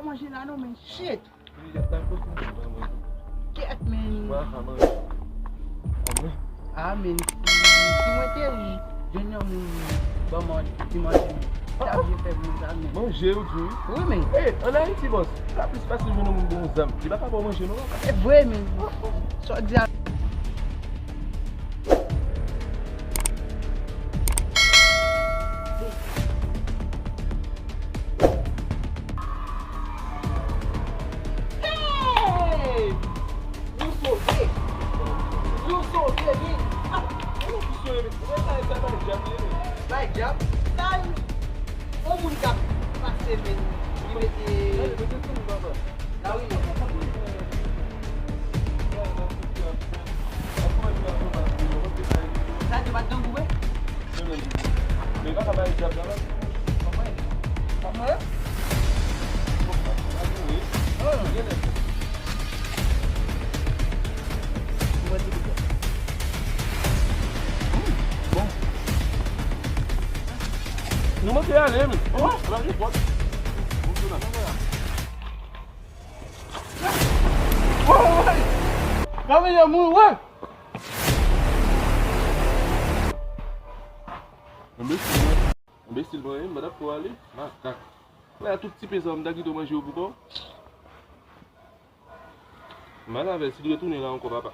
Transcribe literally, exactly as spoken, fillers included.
Manje la non, men shit. Kèt, men. Mwen ka manje. Amen. Ah, men, si, si mwen te jwenn yon moun ban mwen ti manje, m ta byen fè moun sa, men. Manje, ou di wi. Wi, men. Ey, ann Ayiti, bòs, li ka plis fasil jwenn yon moun ban w zam. Li pa ka ba w manje, non, papa. E vre, men. Sa w di a. Hey! Nou sove! Nou sove, men! Ah! Mwen, nou sove, men! Mwen, sa, sa bay dyab, li, men! Bay dyab? Sa, yon moun k ap pase, men, li mete. Gade, mete sou nou, papa. La, wi, men. Sa, te bat nan gou, wi. Men pa ka bay dyab la, non. Konprann? Konprann? Bon. Nou manke ale, men. Oh, ala li bòt. Bon, bon, bon. Woy, woy. Gade yon moun, woy. Enbesil, mwen. Enbesil, mwen, m pa t ap fè w ale. Makak. Wè, tout ti pe sa, m ta kite w manje yo pou kò w. M al avè l, si l retounen la ankò, papa.